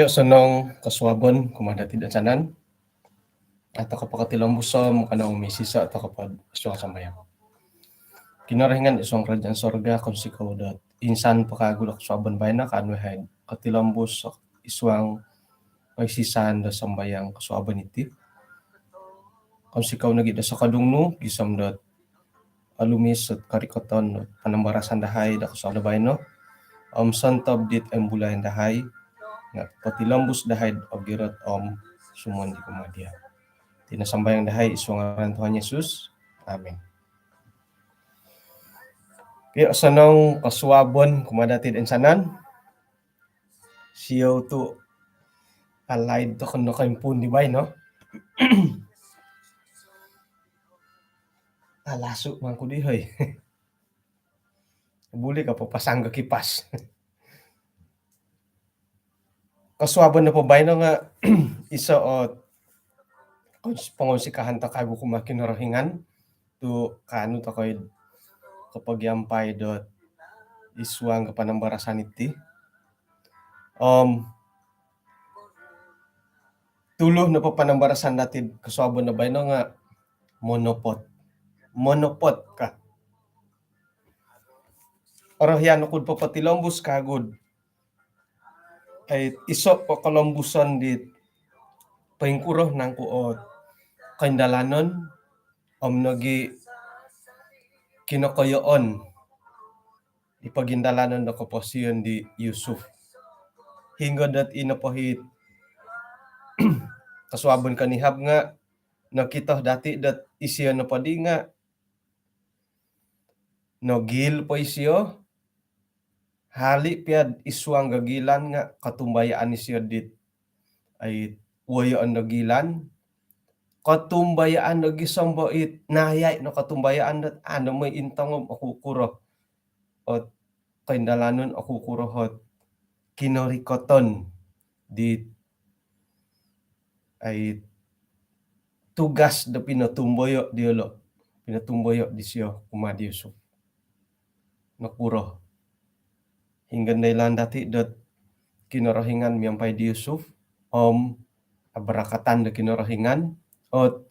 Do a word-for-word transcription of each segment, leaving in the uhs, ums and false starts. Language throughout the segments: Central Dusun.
Osonong kosuabon kumaa dati toinsanan. Atau kopokotilombus om kanou misiso atau kopod suang sambayang. Kinorohingan id suang kerajaan sorga, kounsikou dot insan po kawagu do kosuabon baino kaanu hai kotilombus id suang koisisaan do sambayang kosuabon iti. Kounsikou nogi do sokodung nu gisom dot olumis ot korikoton panambarasan dahai do kosuabon baino om sontob dit oimbulayan dahai nga potilombus dahai ogirot om sumon di kumaa dia. Iti no sambayang dahai id suang ngaran Tuhan Yesus. Amin. Okey, osonong kosuabon kumaa dati toinsanan. Siou tu alaid tokou no koimpuun di baino. Alasu mangku di hoi. Buli ka po pasang ka kipas. Kosuabon nopo baino nga iso ot pongonsikahan tokou kawagu kumaa Kinorohingan tu kaanu tokou kopogiampai dot id suang kapanambarasan iti. Om tulu nopo panambarasan dati kosuabon do baino nga monopot. Monopot ka. Orohian oku do popotilombus kawagu do iso po kolombuson di poingkuro nangku ot koindalanon om nogi kinokoyoon di pogindalanon do koposion di Yusuf. Hinggo dot ino po it kosuabon konihab nga nokito dati dot isio nopo di nga nogil po isio, hali pia id suang gogilan nga kotumbayaan isio dit ai woyoon do gilan. Kotumbayaan do gisom bo it nayai no kotumbayaan dot ando moi intong om oku kuro ot koindalanon, oku kuro ot kinorikoton di ai tugas do pinotumboyo diolo, pinotumboyo disio kumaa di Yusuf. Nokuro? Hinggan dailan dati dot Kinorohingan miampai di Yusuf om abarakatan do Kinorohingan ot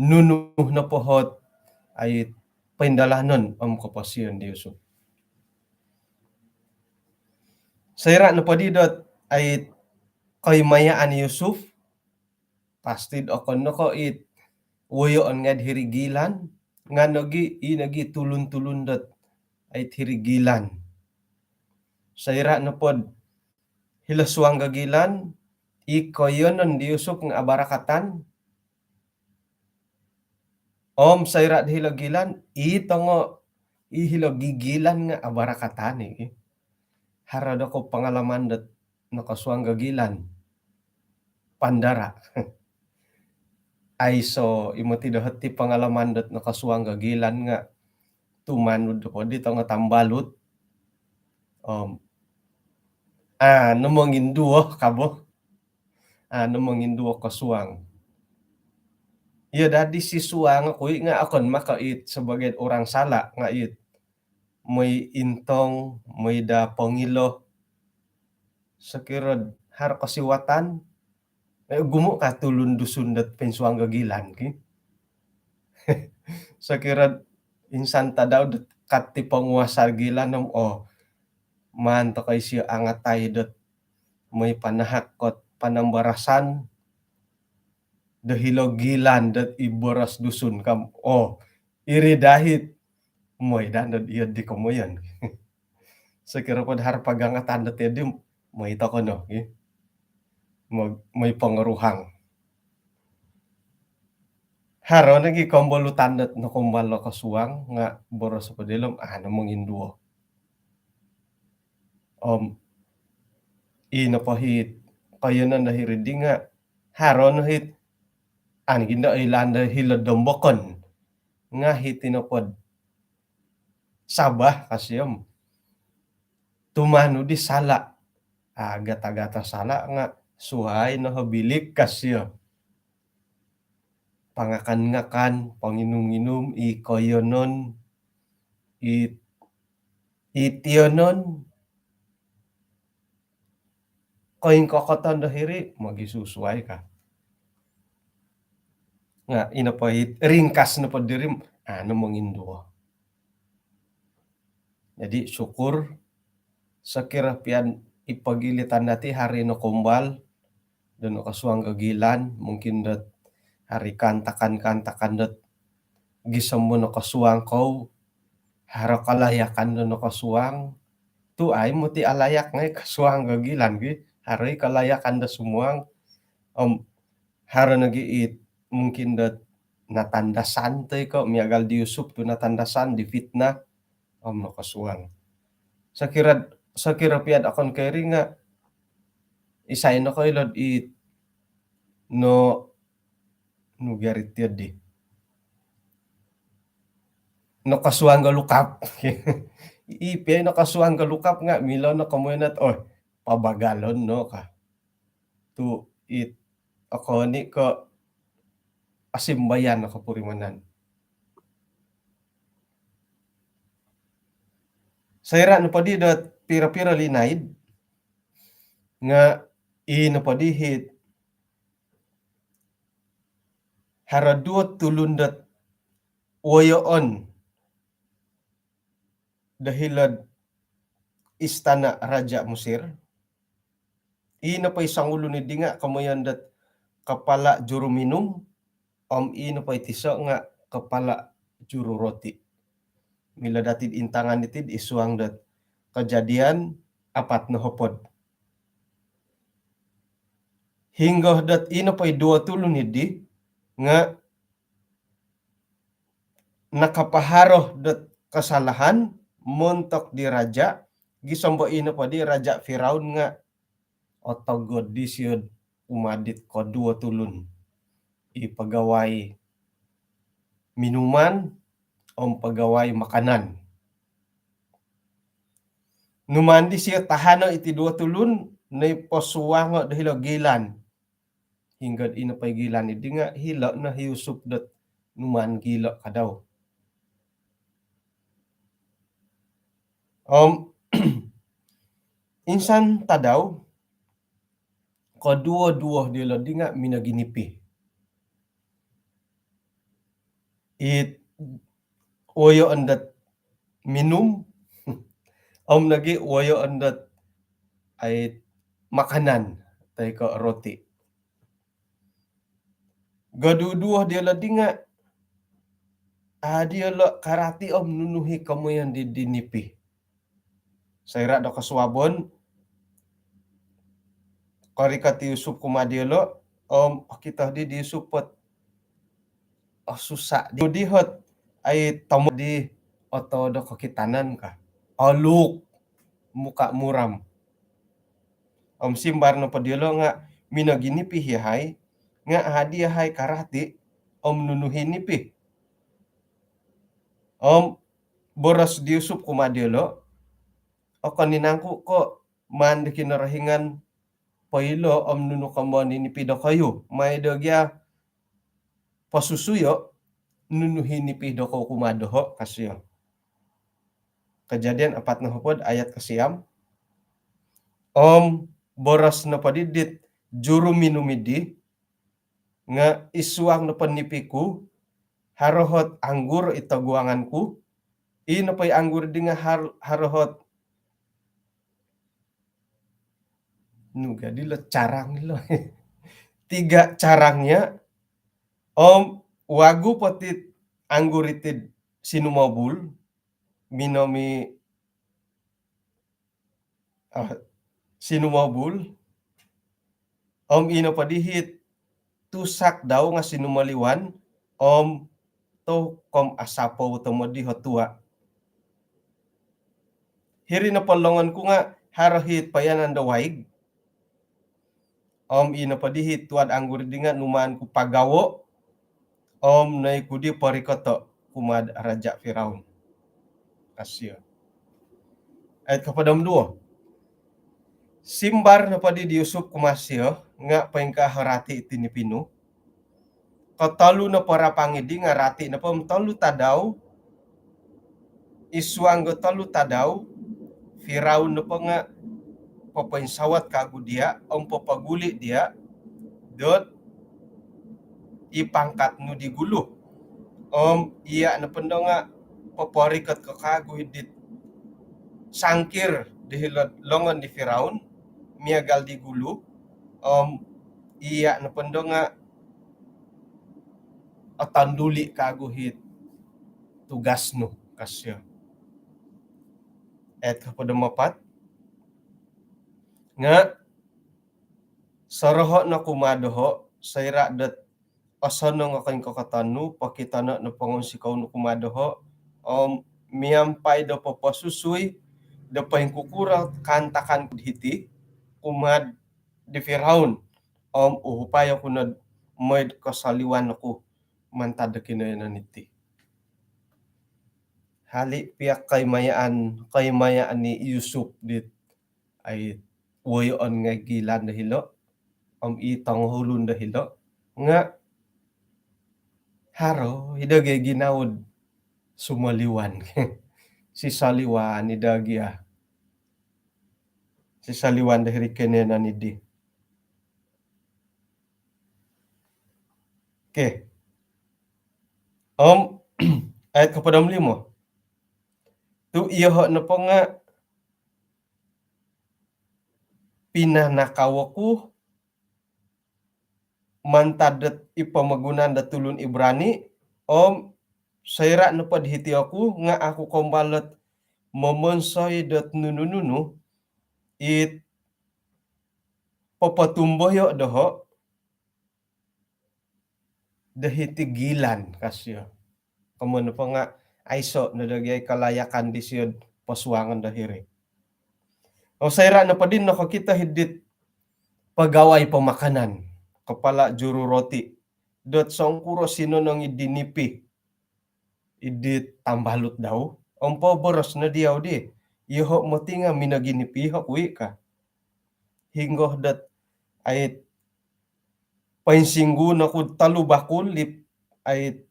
nunu nopo ot ai poindalanon om koposion di Yusuf. Soira nopo di dot ai koimayaan Yusuf, pasti okon no ko it woyoon ngai hiri gilan, nga nogi i nogi tulun-tulun dot ai hiri gilan. Soira nopo do hilo suang gogilan, i koiyonon di Yusuf nga abarakatan. Om soira do hilo gilan, i tongo i hilo gigilan nga abarakatan i. Haro dokou pangalaman dot nokosuang gogilan pandara. Aiso imo ti dohoti pangalaman dot nokosuang gogilan nga tumanud po di tongo tambalut. Om anu monginduo kabo. Anu monginduo kosuang. Iyo dadi sisuang kui nga okon maka it sebagai orang sala nga it moi intong, moi da pongilo. Sokiro haro kosiwatan, eh, gumu ka tulun Dusun dot poinsuang gogilan ki. Sokiro insan tadau dot kati ponguasa gilan om, oh, maan tokou isio angatai dot moi panahak kot panambarasan do hilo gilan dot i boros Dusun kam. Oh, iri dahit moi dan dot iyo di komoyon. Sokiro po do haro pagangatan dot iyo di moi tokou no, ki. Mo-, moi pongoruhang. Haro nogi kombolutan dot nokumbal do kosuang nga boros po di lom, ah, anu monginduo. Om i nopo it koiyonon do hiri di nga haro no it an gindo ilaan do hilo dombokon nga it i nopo do Sabah ka sio om tumanud i sala. Agat-agat o sala nga suai no o bilik ka sio. Pangakan-ngakan, panginum-nginum, i koiyonon, i, i tiyonon, Poingkokoton do hiri mogisusuai ka. Nga ino po it ringkas nopo diri, anu, monginduo. Jadi syukur, sokiro pian ipogilitan dati hari nokombal do nokosuang gogilan, mungkin dot hari kaantakan-kaantakan dot gisom nokosuang kou, haro kalayakan do nokosuang, tu ai moti alayak ngai kosuang gogilan gi, haro i kalayakan do sumuang, om haro nogi it mungkin dot natandasan toi ko miagal di Yusuf tu natandasan, difitnah, om nokosuang. Sokiro, sokiro pian okon ko iri nga isai nokoilo it no, nu gari tiodi. Nokosuang golukap. I pia nokosuang golukap nga milo no komoyon dot, oh, pabagalon no ka. Tu it okon i ko asimbayan no kopurimanan. Soira nopo di dot piro-piro linaid nga i nopo di hit haro duo tulun dot woyoon do hilo'd istana raja Mesir. I nopo i songulun iddi nga komoyon dot kepala juru minum, om i nopo i tiso nga kepala juru roti. Milo dati'd intangan iti'd id suang dot Kejadian apat nohopod. Hinggo dot i nopo i duo tulun iddi nga nakapaharo dot kesalahan montok di raja, gisom bo i nopo di raja Firaun nga otogod disio'd kumaa dit koduo tulun i pegawai minuman om pegawai makanan. Numaan disio tahano iti duo tulun, noi posuango do hilo gilan. Hinggo'd i nopo i gilan iddi nga hilo no hi Yusuf dot numaan gilo kadau. Om insan tadau, koduo-duo diolo di nga minoginipi. It woyoon dot minum, om nogi woyoon dot ai makanan, toi ko roti. Goduo-duo diolo di nga, a, diolo karati om nunu hi komoyon di, di nipi. Soira do kosuabon, korikot i Yusuf kumaa diolo, om okito di di Yusuf pot, oh, susah di, di hot, ai tomo di oto do kokitanan ka. Oluk, muka muram. Om simbar nopo diolo nga, minoginipi hi yahai, nga a di yahai karati om nunu hi nipi. Om boros di Yusuf kumaa diolo, okon i nangku ko maan di Kinorohingan poilo om nunu komoyon di nipi dokoyu, mai do gia posusuyo nunu hi nipi dokoyu kumaa doho, ka sio. Kejadian apat nohopod ayat kosiam. Om boros nopo di dit juru minum iddi nga, id suang nopo nipi ku, haro hot anggur id toguangan ku, i nopo i anggur di nga har-, haro hot, nu gia dilo carang lo. Tiga carangnya, om wagu po tit anggur iti'd sinumobul, minum i, ah, sinumobul, om i nopo di hit tusak dau nga sinumoliwan, om tou kom asapou tomod di hot tua. Hiri nopo longon ku nga haro hit poiyanan do waig, om i nopo di hit tuad anggur di nga numaan ku pagawo, om noi ku di porikoto kumaa'd Raja Firaun, ka sio. Ayat kohopod om duo. Simbar nopo di di Yusuf kumaa sio nga, poingkaa ho rati iti nipi nu? Kotolu nopo rapang iddi nga rati nopo om tolu tadau, id suang do tolu tadau, Firaun nopo nga popoinsawat kagu diya' om popoguli' diya' dot i pangkat nu di gulu. Om iya' nopondo nga' poporikot ko kagu hidit sangkir di hilo'd longon di Firaun miagal di gulu. Om iya' nopondo nga' otonduli' kagu hit tugas nu, ka sio. Ayat kohopod om apat. Nga' soroho' no kumaa doho', soira' dot osonong o koingkokoton nu, pokitono' no pongounsikou nu kumaa doho', om miampai do poposusui do poingkukuro kaantakan ku hiti kumaa'd di Firaun, om uhupai oku nod moi'd kosoliwan oku mantad do kinoiyonon iti. Hali' piya koimayaan, koimayaan ni Yusuf dit ai woyoon ngai' gilan do hilo', om i tongoulun do hilo', nga' haro i' do gi ginawo'd sumoliwan. Sisoliwan i' do gi a. Sisoliwan do hiri' kinoiyonon idi. Okey. Om ayat kohopod om limo. Tu' iyoho' nopo nga' pinanakau oku mantad dot i pomogunan dot tulun Ibrani, om soira' nopod hiti oku nga' aku kombal dot momonsoi dot nunu-nunu it popotumboyo' doho' do hiti gilan, ka sio. Komoyon nopo nga' aiso' no do gi ai kalayakan disio'd posuangon do hiri. O soira' nopoddi nokokito hidit pegawai pemakanan, kepala juru roti, dot songkuro sinonong iddi nipi idit tambalut dau, om poboros no diau di, iyoho' moti nga' minoginipi iyoho' kuwi, ka. Hinggo dot ait poinsinggun oku'd tolu bakul i ait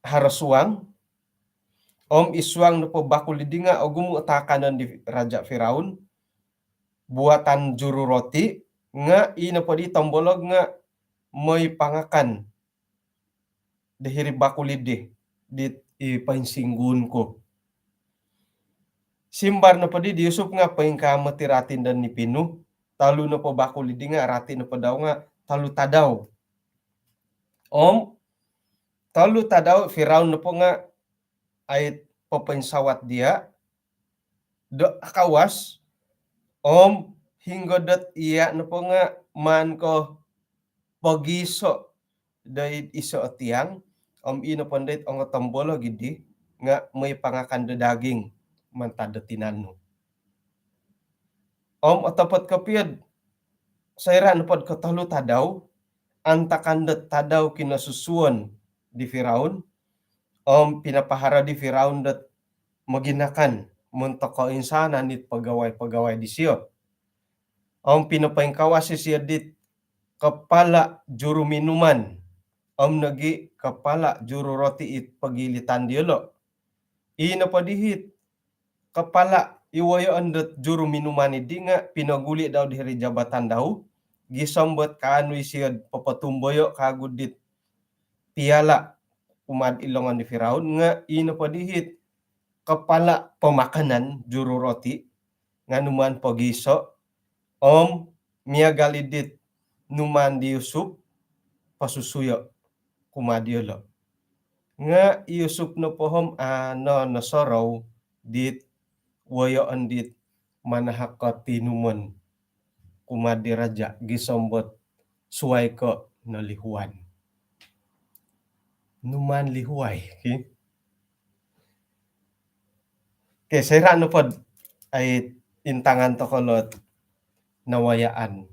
haro suang, om i suang nopo bakul iddi nga' ogumu' o taakanon di Raja' Firaun, buatan juru roti, nga' i nopoddi tombolog nga' moi pangakan do hiri bakul iddi dit i poinsinggun ku. Simbar nopoddi di Yusuf nga' poingkaa moti rati do nipi nu, tolu nopo bakul iddi nga' rati nopo dau nga' tolu tadau. Om tolu tadau Firaun nopo nga' ait popoinsawat diya' do akawas, om hinggo dot iya' nopo nga' maan ko pogiiso' doid iso' o tiang, om ii nopo ndait ongotombolog iddi nga' moi pangakan do daging mantad do tinan nu. Om otopot kopio'd soira' nopod kotolu tadau, antakan dot tadau kinosusuon di Firaun, om pinapaharo di Firaun dot moginakan montok koinsanan it pegawai-pegawai disio. Om pinopoingkawas isio dit kepala juru minuman, om nogi' kepala juru roti it pogilitan diyolo'. Ii nopoddi it kepala i woyoon dot juru minuman iddi nga' pinoguli' dau di hiri jabatan dau, gisom dot kaanu isio'd popotumboyo' kagu dit piala' kumaa'd i longon di Firaun, nga' ii nopoddi it kepala pemakanan, juru roti, nga' numaan pogiiso', om miagal iddit numaan di Yusuf posusuyo' kumaa diyolo'. Nga' i Yusuf nopo om a' no nosorou dit woyoon dit manahak ko tinumon kumaa di raja', gisom dot suwai ko' nolihuan. Numaan lihuai, ki. Okey, soira' nopod ai intangan toko' lo'd nawayaan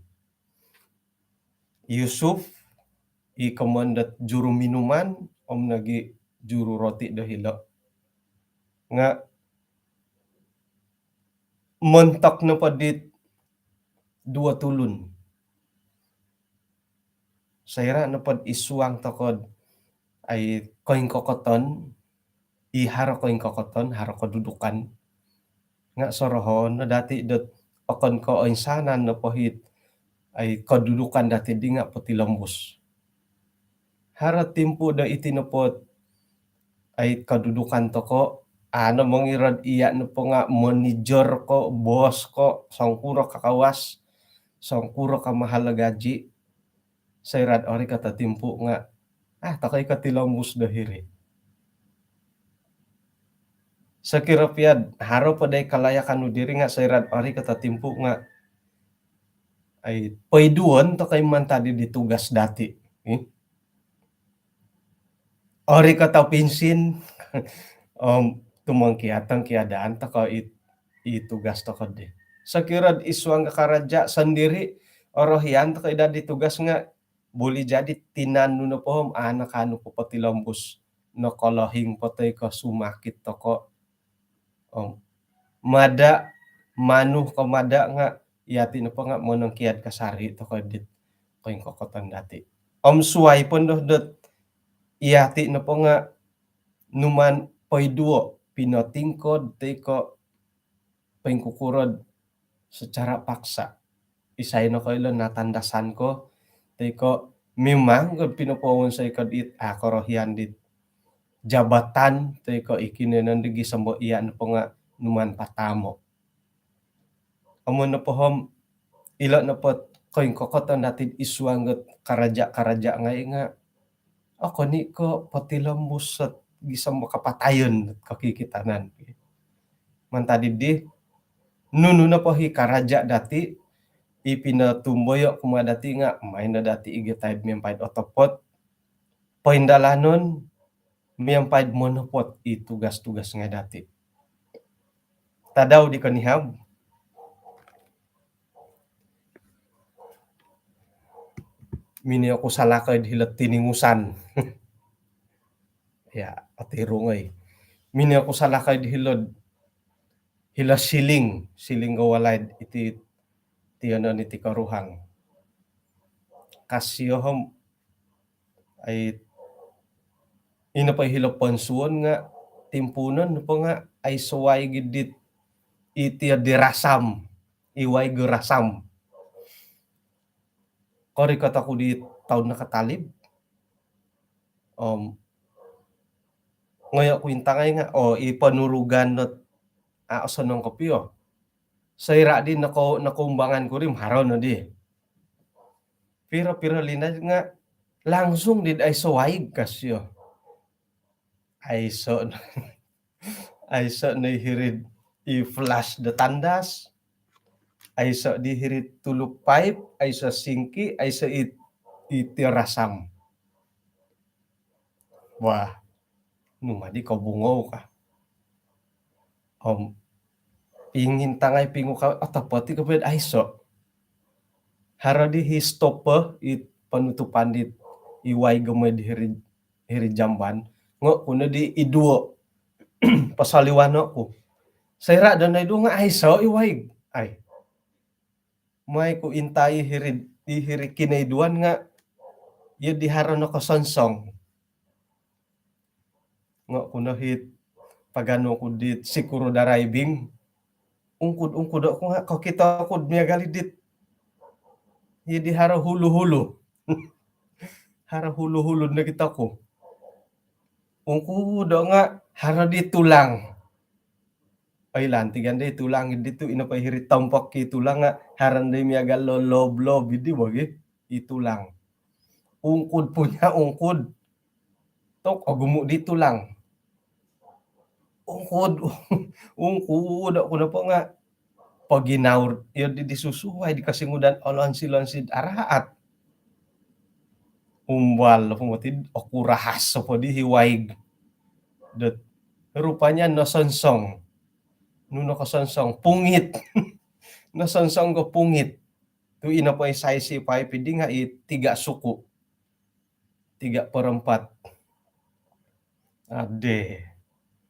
Yusuf, i komoyon dot juru minuman, om nogi' juru roti do hilo'. Nga' montok nopo dit duwo tulun, soira' nopod i suang toko'd ai koingkokoton, i haro koingkokoton, haro kodudukan, nga' sorohon no dati' dot okon ko' oinsanan nopo hit ai kedudukan dati' di nga' potilombus. Haro timpu' do iti nopo ai kedudukan toko', a' no mongirad iya' nopo nga' manager ko', bos ko', songkuro ka kawas, songkuro ka mahal gaji, soira'd orikot o timpu' nga' a' toko' i' kotilombus do hiri. Sokiro piya'd haro po dai kalayakan nu diri nga' soira'd orikot o timpu' nga' ai poiduon toko' i' mantad di tugas dati'. Ih. Orikot o pinsin, om tumongkiad-tongkiadan toko' i', i tugas toko' di. Sokiro'd id suang karaja' sondiri', orohian toko' i' dadi tugas nga' buli jadi tinan nu nopo om a' nakaanu po potilombus, nokolohing po toi ko' sumakit toko'. Om mada', manu ko mada' nga' iyati' nopo nga' monongkiad kasari' toko' dit koingkokoton dati'. Om suwai pondo dot iyati' nopo nga' numaan poiduo', pinotingkod toi ko' poingkukuro'd secara paksa. Isai no koilo natandasan ko, toi ko' mimang ko pinopowonsoi ko dit, a' korohian dit jabatan, toi ko' i kinoiyonon di gisom do iya' nopo nga' numaan patamo'. Amu nopo om ilo' nopo koingkokoton dati' id suang dot karaja'-karaja' ngai' nga' okon i' ko' potilombus ot gisom do kapatayon dot kokikitanan. Mantad di, nunu nopo i karaja' dati' i pinotumboyo' kumaa dati' nga' maan no dati' igitai'd miampai'd otopot, poindalanon, miampai'd monopot i tugas-tugas ngai' dati'. Tadau di konihab, minio ku salakoi di hilo'd tiningusan. Ya, otiru ngai'. Minio ku salakoi di hilo'd, hilo siling, siling do walai'd iti tiyonon iti koruhang. Kasio om ai, ino po i hilo ponsuon nga' timpuunon nopo nga' aiso waig dit iti o dirasam, i waig rasam. Korikot oku di toun nakatalib. Om ngoyo' ku intangai nga', oo, i ponurugan dot a' osonong kopio. Soira' di noko-, nokoumbangan ku ri om haro nodi. Piro-piro linaid nga' langsung di'd aiso waig kasio. Aiso, aiso no i hiri'd i flash do tandas. Aiso di hiri'd tulu pipe, aiso singki, aiso i, i tirasam. Wah, nu madi kobungou ka. Om pingintangai pingukau, otopot i' kopio'd aiso. Haro di hi stopper, i ponutupan di i waig gomoi di hiri, hiri jamban. Ngo' ku no di iduo'. Posoliwano' ku. Soira' do noiduo' nga' aiso i waig. Ai. Mai ku intai hiri, i hiri kinoiduan nga' iyo di haro nokosonsong. Ngo' ku no hit paganu ku dit sikuru dariving. Ungkud-ungkudo' ku nga' kokito ku'd miagal i dit, iyo di haro hulu-hulu. Haro hulu-hulu nokito ku. Ungkudo' nga' haro di tulang. Oilaan ti gandai tulang di tu', ino po i hiri tompok i tulang nga' haro di miagal lo lob-lob idi bogi i tulang. Ungkud punya ungkud. Tok ogumu' di tulang. Ungkud, ungkudo' ku nopo nga' poginaur iyo di, di susuwai di kosingudan olonsi-lonsi araat. Umbal po moti oku rahas po di hi waig. Dot rupanya nosonsong. Nu nokosonsong? Pungit. Nosonsong ko pungit. Tu' ino po i size i pipe di nga' i tiga suku. Tiga perempat. Ade.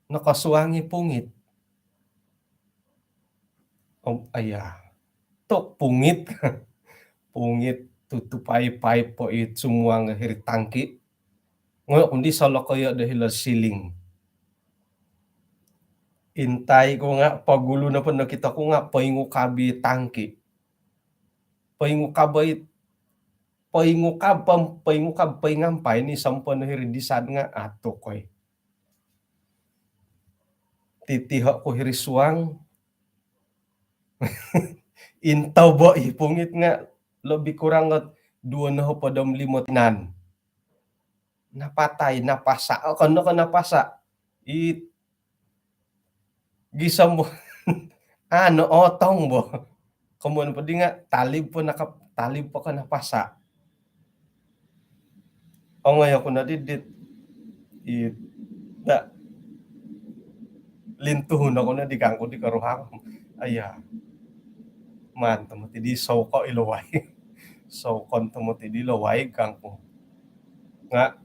Nokosuang i pungit. Om, aya. Tok pungit. Pungit, tutupai pipe po i sumuang hiri tangki. Ngoyo' ku ndi solokoyo' do hilo siling. Intai ku nga' pogulu nopo nokito ku nga' poingukab i tangki. Poingukab i, poingukab pom-, poingukab poingampai ni sompono hiri disan nga' atukoi. Titiho' ku hiri suang. Intobo' i pungit nga' lobi kurang ot duo nohopod om limo tinan. Napatai, napasa'. Okon no ko' napasa'. I gisom bo. Anu, otong bo. Komoyon po di nga' talib po naka-, talib po ko' napasa'. Ongoi oku no di dit, i, da, lintuhun oku no di kangku di koruhang. Aya. Maan tomod di soko' ilo waig. Sokon tomod di ilo waig kangku. Nga'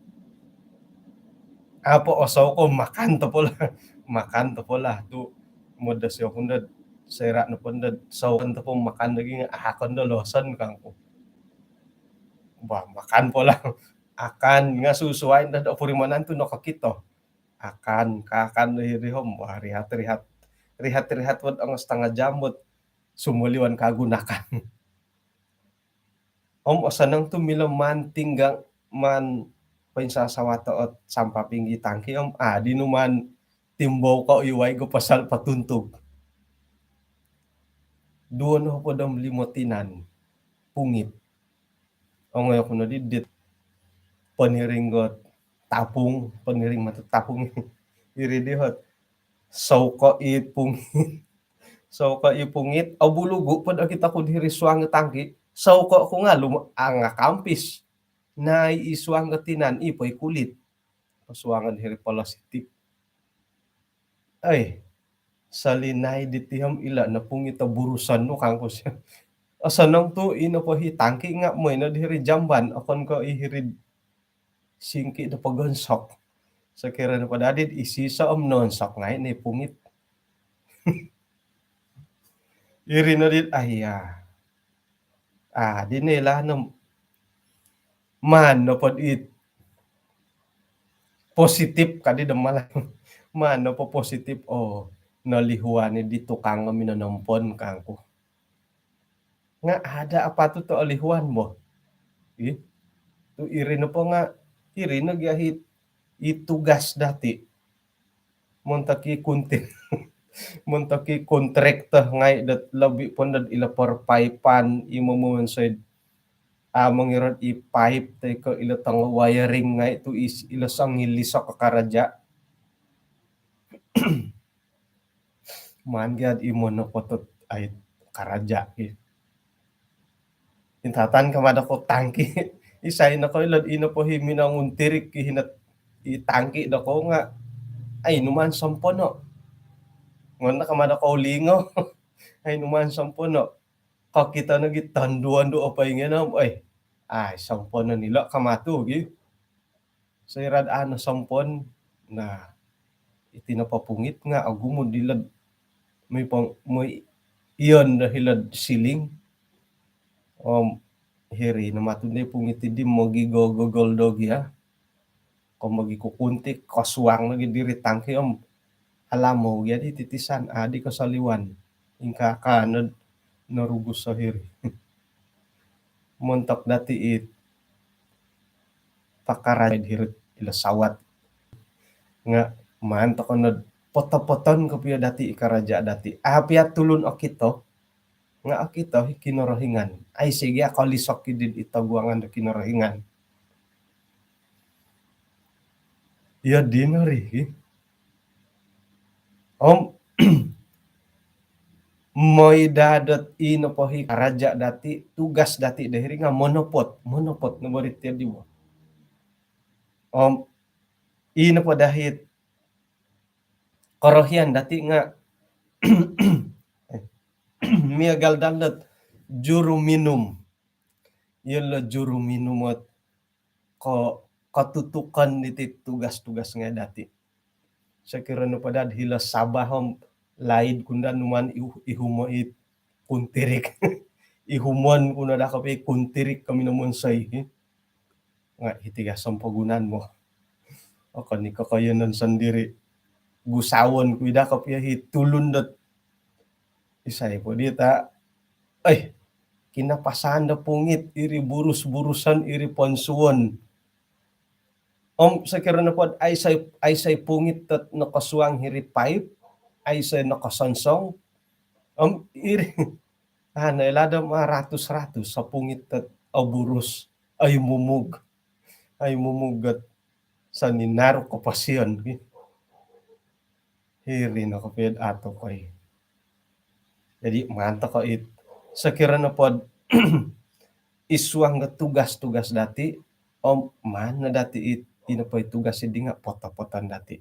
apo osoko' makan topo lah. Makan topo lah tu' modosi oku ndod soira' nopo ndod sokon topo makan daging, ahakon do loson kangku. Bah, makan po lah. Akan nga' susuai ndod opurimanan tu' nokokito. Akan, kaakan do hiri om, bah, rihat-rihat. Rihat-rihat wad ongo setengah jam wad sumoliwan kagu nakan. Om osonong tu' milo maan tinggang, maan poinsasawato' ot sampaping i tangki om adi nu maan timbou ko' i waig o pasal patuntug. Duo nohopod om limo tinan pungit. Ongoi oku no di dit poniring ot tapung, poniring matu tapung. Iri di ot. Soko' i pungit. Soko' i pungit, obulugu' pod okito ku di hiri suang tangki. Soko' ku nga' lum-, angakampis. Nai i suang tinan, i po i kulit. Posuangon hiri polositip. Ai, salinai diti om ilo no pungit o buruson nu kangku. Osonong tu' ino po hi tangki nga' moi no di hiri jamban. Okon ko' i hiri singki do pogonsok. Sokiro nopo dadi isiso om nonsok ngai' ni pungit. Iri no dit, ah, iya. Ah, di ni lah no. Maan nopo dit positif kadi do malah. Maan nopo positif, oh, nolihuan ni di tukang minonompon kangku. Nga' ada' apatut olihuan bo. Ih, tu' iri nopo nga' iri no gia hi, i tugas dati'. Montok i kunti-, montok i kontraktor ngai' dot lobi po ndod ilo perpaipan, i momonsoi, a, mongirot i paip toi ko' ilo tongo wiring ngai' tu' is-, ilo songilisok o karaja'. Maan gia di monopot ot ai karaja' ki. Intatan kama doko tangki. Isai nokoilo ino po hi minonguntirik ki hino ot i tangki doko nga', ai, numaan sompono'. Ngono kama doko ulingo. Ai, numaan sompono'. Kokito nogi tondu-ondu o poingion om, oi, ai, sompono' nilo' kama tu' gi. Soira' do a' nosompon, nah, iti nopo pungit nga' ogumu' dilo'd moi pong-, moi iyon do hilo'd siling. Om hiri no matu di pungit di mogigogogol do gia. Ko mogikukuntik, kosuang nogi diri tangki om alamou gia di titisan, a' di kosoliwan. Ingkaa ka nod norugus o hiri. Montok dati' it pakara hiri'd ilo sawat. Nga' maan toko' nod poto-poton kopio dati' i karaja' dati'. A' pia tulun okito, nga' okito i Kinorohingan. Aiso' gia kolisok iddi i toguangan do Kinorohingan. Iyo dino ri, ki. Om moi daa dot i nopo hi karaja' dati', tugas dati' do hiri nga' monopot, monopot no bo ri tiyo di bo. Om i nopo daa hi korohian dati' nga' miagal daa dot juru minum. Iyolo' juru minum ot ko-, kotutukon diti tugas-tugas ngai' dati'. Sokiro nopo daa'd hilo Sabah om laid ku daa numaan ihu-, ihumo' i kuntirik. Ihumon ku no daa kopio i kuntirik ko minomonsoi. Nga' hiti ga sompogunan mo. Okon i' kokoyonon sondiri'. gusaon ku ida kopio hi tulun dot isai po dita. Ai, kinapasan do pungit iri burus-buruson iri ponsuon. Om sokiro nopo dot aiso, aiso pungit dot nokosuang hiri paip, aiso nokosonsong. Om iri, ah, nailado ma ratus-ratus so pungit dot oburus, ai mumug, ai mumug dot soni naru koposion. Hiri no kopio dot ato koi. Jadi maan toko it, sokiro nopo dot isuang do tugas-tugas dati, om maan no dati it, ino po i tugas idi nga poto-poton dati.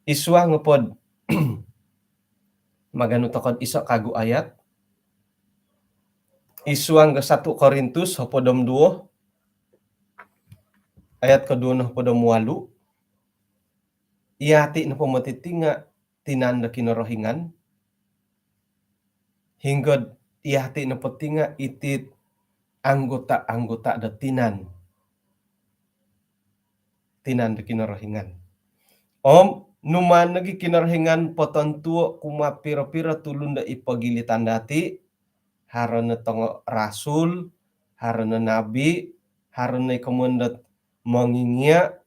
Isuang nopo dot maganu toko dot iso kagu ayat, isuang do satu Korintus hopod om duo, ayat koduo no hopod om walu. Iyati nopo moti ti nga tinan do Kinorohingan, hinggo dot iyati nopo ti nga iti anggota-anggota do tinan, tinan do Kinorohingan. Om numaan nogi Kinorohingan potontuo kumaa piro-piro tulun do id pogilitan dati, haro no tongo rasul, haro no nabi, haro no i komoyon dot mongingia,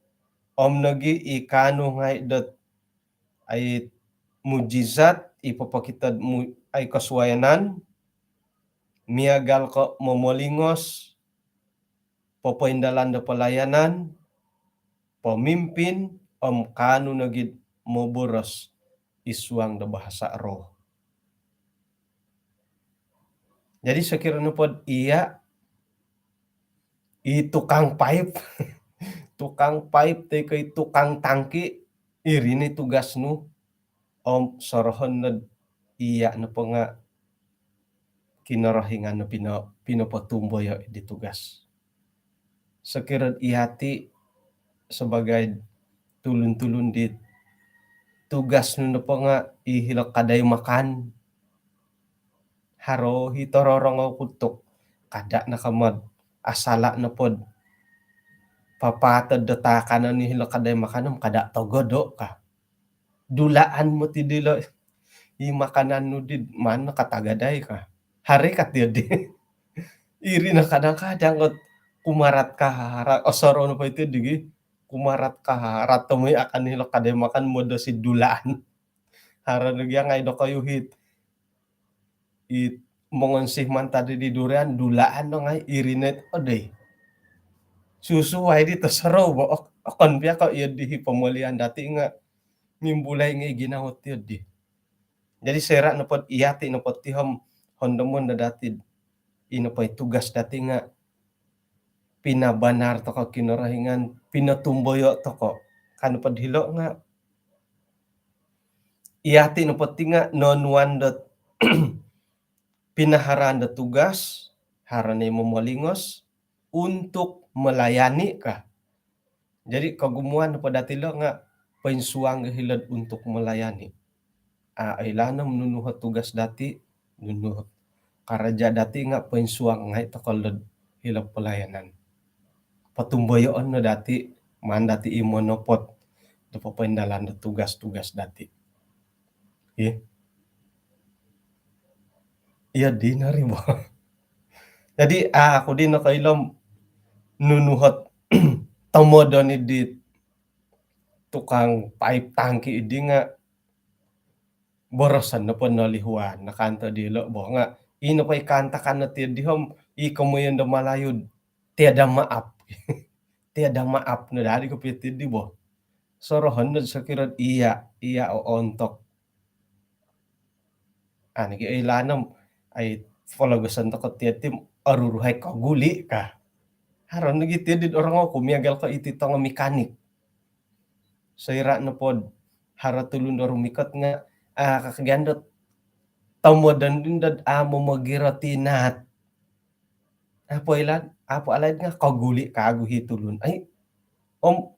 om nogi i kaanu ngai dot ai mujizat, i popokito dot mu-, ai kosuayanan, miagal ko momolingos, popoindalan do pelayanan, pemimpin, om kaanu nogi dot moboros isuang do bahasa roh. Jadi sokiro nopo dot iya i tukang paip, tukang paip toi ko i tukang tangki, iri ni tugas nu. Om sorohon no dot iya nopo nga Kinorohingan no pino-, pinopotumboyo di tugas. Sokiro dot iyati sebagai tulun-tulun di tugas nu nopo nga i hilo kadai makan, haro hi tororongou ku tu kada no kama dot asala nopo dot papaatod do taakanon i hilo kadai makan om kada togodo ka. Dulaan moti dilo i makanan nu di, maan no katagadai ka. Hari kati di. Iri no kadang-kadang ko kumarat kaharat, osorou nopo iti di gi. Kumarat kaharat tomui akan hilo kadai makan modosi dulaan. Haro nogi ngai dokoyu hiti i mongonsih mantad di durian, dulaan no ngai, iri no it odoi. Susuai di tosorou bo, ok-, okon pia ko iyo di hi pomolian dati nga mimbulai ngai ginawo ti iyo di. Jadi soira nopo dot iyati nopo ti om hondomon do dati, ino po i tugas dati nga pinabanar toko Kinorohingan, pinotumboyo toko. Kan nopo dilo nga iyati nopo ti nga nonuan dot pinaharaan do tugas, haro no i momolingos untuk melayani ka. Jadi kogumuan nopo dati lo nga poinsuang hilo dot untuk melayani. A, oilaan om nunu o tugas dati, nunu o karaja dati nga poinsuang ngai toko lo dot hilo pelayanan. Potumboyoon no dati, maan dati i monopot do popoindalan do tugas-tugas dati. Ih. Iyo di no ri bo. Jadi, a, aku di nokoilo om nunu ot tomodon di tukang paip tangki di nga boroson nopo nolihuan, nakanto dilo bo nga, ino po i kaantakan no ti di om, i komoyon do Malayu, tiada maaf. Tiada maaf no dadi kopio ti di bo. Sorohon no sokiro iya, iya oontok. Anu gi oilaan om, ai pologoson toko ti iti, oruruhai koguli ka. Haro nogi ti di orongou ku miagal ko iti tongo mekanik. Soira nopo dot haro tulun do rumikot nga, a, kakagian dot tomodon di dot a momogirot i naat. Apo ilaan, apo alaid nga koguli kagu hi tulun. Ai, om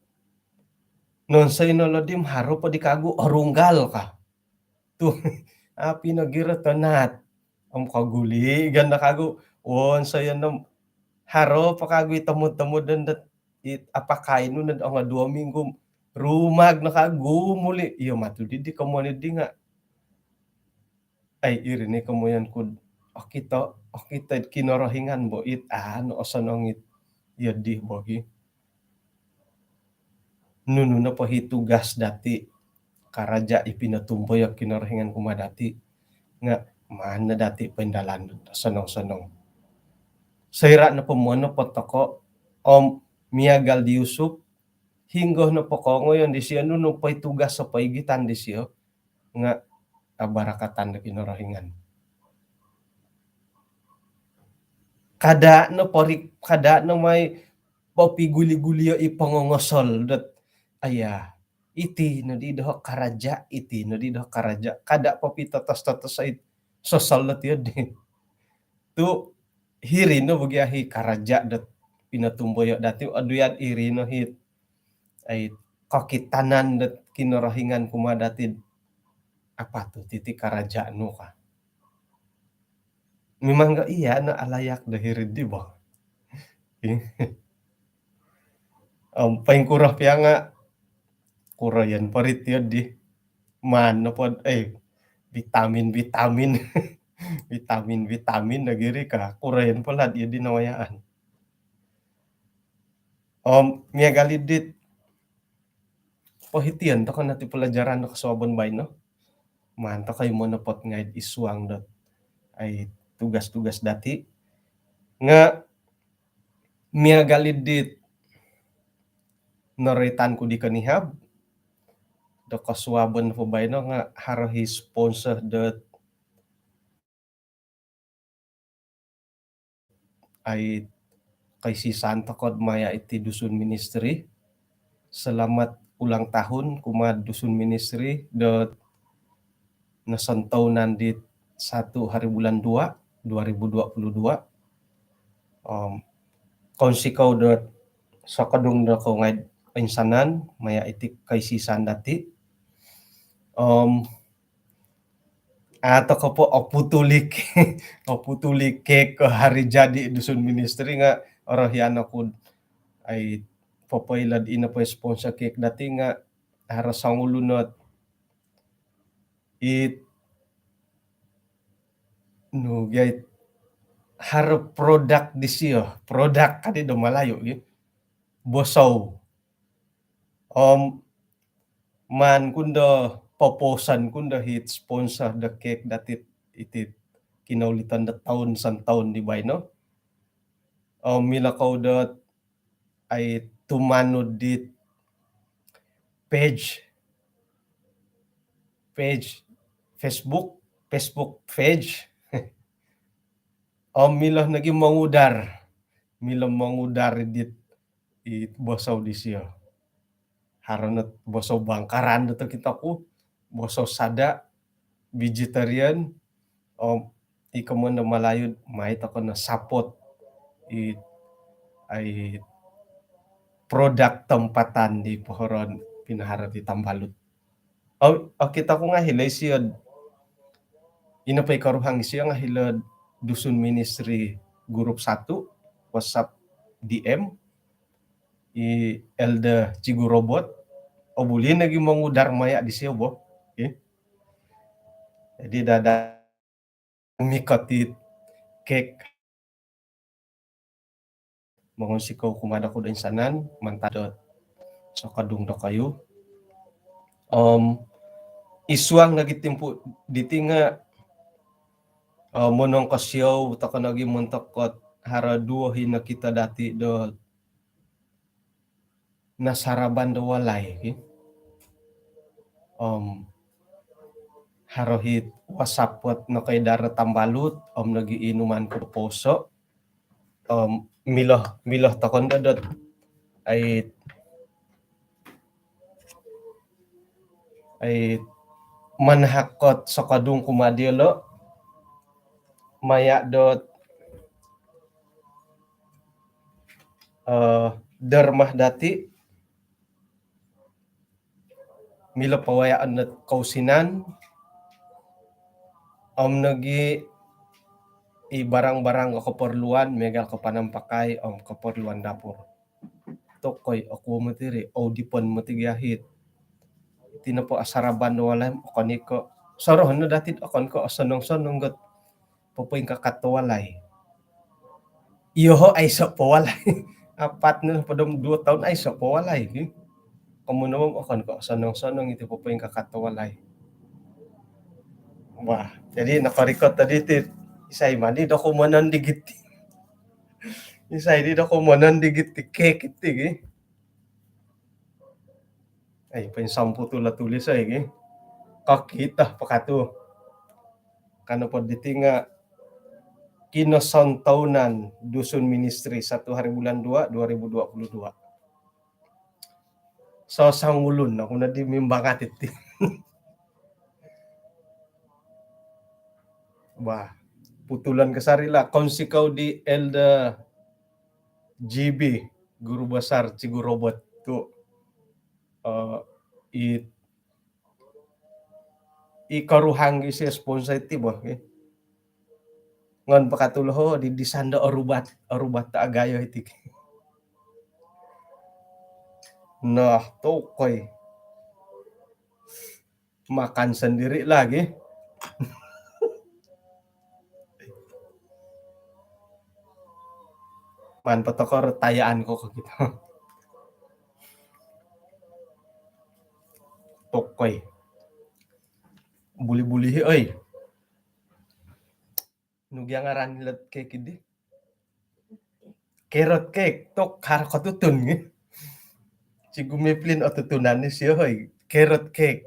nonsoi no lo di om haro po di kagu orunggal ka. Tu, a pinogirot o naat. Om koguli ganda kagu, wonsoyon om haro po kagu i tomod-tomodon dot, it, apakai nu nod ongo duo minggu, Rumag no ka gumuli', iyo matu didi komoyon didi nga'. Ai, iri ni komoyon kud okito, okito id Kinorohingan bo it, anu, osonong it iyo di bo gi. Nunu nopo hi tugas dati', karaja' i pinotumboyo' Kinorohingan kumaa dati', nga' maan no dati' poindalan dot osonong-sonong. Soira' nopo monopot toko', om miagal di Yusuf, hinggo nopo kongoyon disio, nunu po i tugas o poigitan disio, nga' abarakatan do Kinorohingan. Kada' no pori-, kada' no mai popiguli-gulio i pongongosol dot, aya, iti nodi doho karaja', iti nodi doho karaja'. Kada' popitotos-totos ai sosol dot iyo di. Tu' hiri no bo gi ahi karaja' dot pinotumboyo' dati', oduyan iri no hi, ai, kokitanan dot Kinorohingan kumaa dati', apatut iti karaja' nu ka. Mimang ga iya no alayak do hiri di bo. Om poingkuro pia nga' kuroyon po ri tiyo di. Maan nopo, eh, vitamin-vitamin. Vitamin-vitamin lagi ri ka. Kuroyon po lah iyo di nawayaan. Om miagal i dit pohitian toko' no ti pelajaran do kosuabon baino. Maan toko' i monopot ngai' id suang dot ai tugas-tugas dati'. Nga' miagal i dit noroitan ku di konihab do kosuabon po baino nga' haro hi sponsor dot ai kaisisan toko' maya' iti Dusun Ministry. Selamat ulang tahun kumaa Dusun Ministry dot nosontounan di satu hari bulan dua, dua ribu dua puluh dua. Om kounsikou dot sokodung do kou ngai' insanan maya' iti kaisisan dati'. Om ato ko po oputuli, oputuli kek ko hari jadi Dusun Ministry nga' orohian oku ai popoilo'd ino po sponsor kek dati' nga' haro songulun ot it nu gia it haro produk disio, produk kadi do Malayu gi. Bosou. Om maan ku ndo poposon ku ndo hit sponsor do kek dati' iti kinoulitan do toun santoun di baino. Om milo kou dot ai tumanud dit page, page Facebook, Facebook page. Om milo nogi mongudar, milo mongudar dit i bosou disio. Haro no bosou Bangkaran do tokito ku, bosou Sada', vegetarian, om i komoyon do Malayu, mai toko' no support i ai produk tempatan di pohoroon pinoharo di tambalut. Au, okito ku nga' hilo isio, ino po i koruhang isio nga' hilo Dusun Ministry grup satu, WhatsApp D M, i Elder Cigu Robot, o buli nogi mongudar maya' disio bo. Okey. Jadi dada mikot i kek. Mongunsikou kumaa dokoyu do insanan, mantad do sokodung dokoyu. Om id suang nogi timpu diti nga', om monongkosiou toko' nogi montok dot haro duo hi nokito dati' do nasaraban do walai ki. Om haro hi WhatsApp dot nokoidar tambalut om nogi inuman ku do poso'. Om milo, milo toko' ndo dot ai, ai manahak dot sokodung kumaa diyolo' maya' dot eh, derma dati', milo pawayaon dot kousinan, om nogi i barang-barang keperluan miagal ko panampakai om keperluan dapur. tokoi, oku moti ri, au dipon moti gia hiti. Iti nopo asaraban do walai, okon i ko, sorohon no dati, okon ko osonong-sonong got popoingkakat do walai. Iyoho aiso po walai. Apat no, padom duo toun aiso po walai, ki. Komoyon nopo okon ko osonong-sonong iti popoingkakat do walai. Wah, jadi nokorikot tadi ti, isai mani do komoyon di giti. Isai di do komoyon di giti, kek iti, ki. Ai, poinsamputul o tulis, ai, ki. Kokito po katu. Ka nopo diti nga Kinosontounan Dusun Ministry, satu hari bulan dua, dua ribu dua puluh dua. So, songulun oku no di mimbangat iti. Bah, putulan kasari lah. Kounsikou di Elder G B, Guru Besar Cikgu Robot tu, eh, i, i koruhang isi sponsor iti bo, ki. Ngon pakatuloho di, di sando orubat, orubat ta agayo iti. Nah, tokoi. Makan sendiri lagi. Man patokor tayaan ko, ko kita. Tokoi. Buli-buli, oi. Nu gia ngaran lot kek di? Carrot cake, tok haro kotutun, ki. Cikgu Miplin otutunan ni sio, hoi. Carrot cake.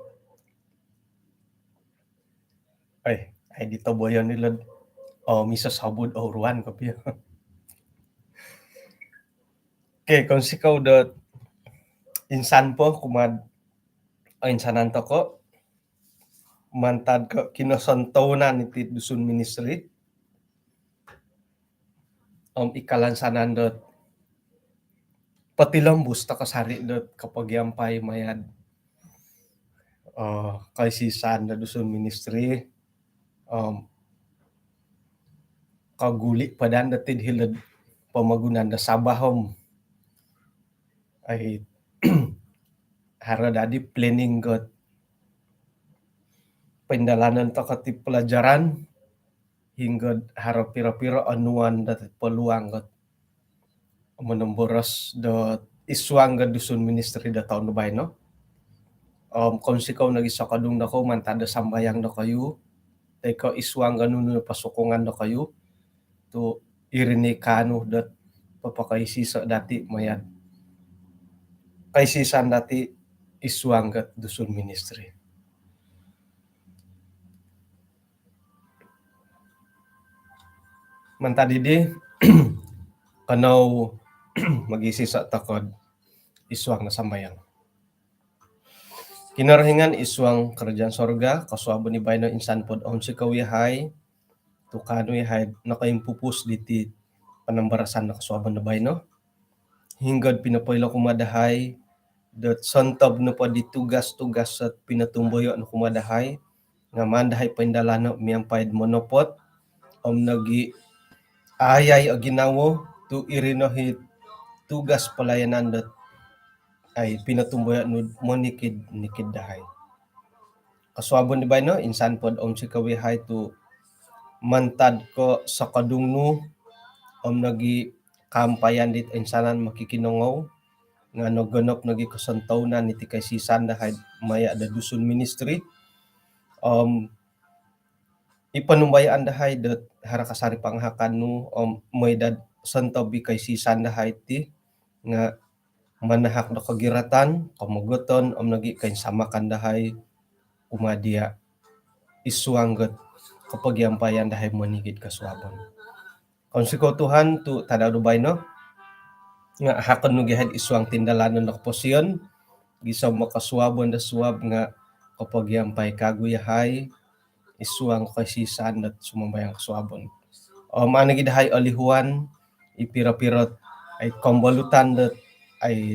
Ai, ai di toboyon ni lot. Oh, miso sabut, oh, ruan kopio. Okey, kounsikou dot insan po kumaa, oh, insanan toko mantad ko Kinosontounan iti Dusun Ministry. Om i kalansanan dot potilombus toko sari dot kopogiampai maya do, eh, koisisan do Dusun Ministry. Om koguli po daa dati hilo'd pomogunan do Sabah, om ai, haro dadi planning got poindalanon toko ti pelajaran, hinggo haro piro-piro onuan dot peluang got monomboros dot id suang got Dusun Ministry do toun do baino. Om kounsikou nogi sokodung dokoyu mantad do sambayang dokoyu, toi ko id suang got nunu posokongan dokoyu, tu iri ni kaanu dot popokoisiso dati maya do koisisan dati id suang got Dusun Ministry. Mantad dii, kanou mogisiso toko id suang do sambayang. Kinorohingan id suang kerajaan sorga, kosuabon di baino insan po do ounsikou yahai tu kaanu yahai nokoimpupus diti panambarasan do kosuabon do baino. Hinggo do pinopoilo kumaa dahai dot sontob nopo di tugas-tugas dot pinotumboyo nu kumaa dahai, nga maan dahai poindalano miampai do monopot om nogi aayai o ginawo, tu iri no i tugas pelayanan dot ai pinotumboyo nu monikid-nikid dahai. Kosuabon di baino insan po do ounsikou yahai tu mantad ko sokodung nu om nogi kaampayan dit insanan mokikinongou, nga nogonop nogi kosontounan iti koisisan dahai maya do Dusun Ministry. Om i ponumbayaan dahai dot haro kasari pangahakan nu om mooi do sontob i koisisan dahai ti nga manahak do kogiratan, komogoton om nogi koinsamakan dahai kumaa dia id suang got kopogiampayan dahai monikid kosuabon. Kounsikou Tuhan tu tadau do baino nga ahakon nu gia id suang tindalanon do koposion, gisom do kosuabon do suab nga kopogiampai kagu yahai id suang koisisan dot sumambayang kosuabon. Om maan nogi dahai olihuan i piro-piro ai kombolutan dot ai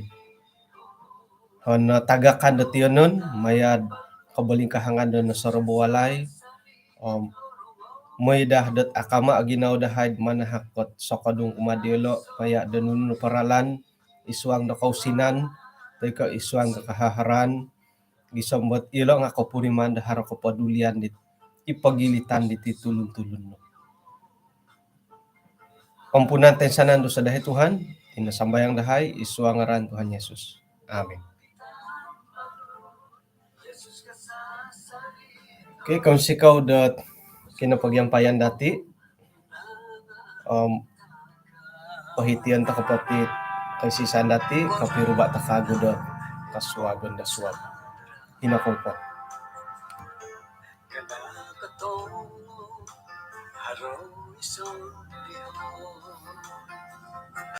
hono tagakan do tiyonon maya do kobolingkahangan do nosorobo walai. Om mooi daa dot akama o ginawo dahai do manahak dot sokodung kumaa diolo maya do nunu nopo ralan id suang do kousinan, toi ko id suang do kahaharan, gisom dot ilo nga kopuriman do haro kopodulian dit id pogilitan diti tulun-tulun nu. Ampunan toinsanan dosa dahai Tuhan, ino sambayang dahai, id suang ngaran Tuhan Yesus. Amin. Okey, kounsikou dot kinopogiampayan dati. Om, pohition toko po iti koisisan dati, kopiruba toko kagu do kosuabon do suab. Ino kou po.